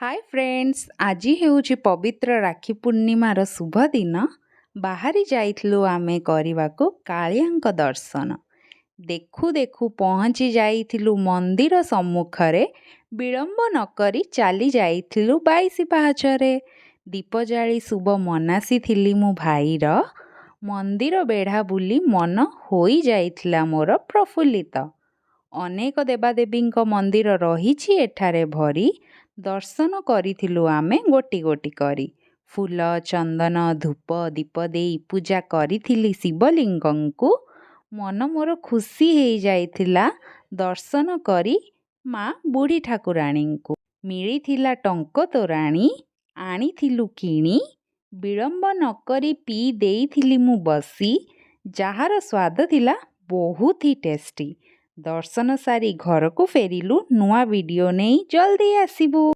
ହାଏ friends, ଆଜି ହେଉଛି ପବିତ୍ର ରାକ୍ଷୀ ପୂର୍ଣ୍ଣିମାର ଶୁଭ ଦିନ। ବାହାରି ଯାଇଥିଲୁ ଆମେ କରିବାକୁ କାଳିଆଙ୍କ ଦର୍ଶନ। ଦେଖୁ ଦେଖୁ ପହଞ୍ଚି ଯାଇଥିଲୁ ମନ୍ଦିର ସମ୍ମୁଖରେ। ବିଳମ୍ବ ନକରି ଚାଲି ଯାଇଥିଲୁ 22 ପାହାଚରେ। ଦୀପ ଜାଳି ଶୁଭ ମନାସିଥିଲି ମୁଁ ଭାଇର। ମନ୍ଦିର ବେଢ଼ା ବୁଲି ମନ ହୋଇଯାଇଥିଲା ମୋର ପ୍ରଫୁଲ୍ଲିତ। ଅନେକ ଦେବାଦେବୀଙ୍କ ମନ୍ଦିର ରହିଛି ଏଠାରେ ଭରି। ଦର୍ଶନ କରିଥିଲୁ ଆମେ ଗୋଟି ଗୋଟି କରି। ଫୁଲ, ଚନ୍ଦନ, ଧୂପ, ଦୀପ ଦେଇ ପୂଜା କରିଥିଲି ଶିବଲିଙ୍ଗଙ୍କୁ। ମନ ମୋର ଖୁସି ହେଇଯାଇଥିଲା ଦର୍ଶନ କରି ମା ବୁଢ଼ୀ ଠାକୁରାଣୀଙ୍କୁ। ମିଳିଥିଲା ଟଙ୍କ ତୋରାଣୀ, ଆଣିଥିଲୁ କିଣି। ବିଳମ୍ବ ନକରି ପିଇ ଦେଇଥିଲି ମୁଁ ବସି, ଯାହାର ସ୍ୱାଦ ଥିଲା ବହୁତ ହି ଟେଷ୍ଟି। ଦର୍ଶନ ସାରି ଘରକୁ ଫେରିଲୁ। ନୂଆ ଭିଡ଼ିଓ ନେଇ ଜଲ୍ଦି ଆସିବୁ।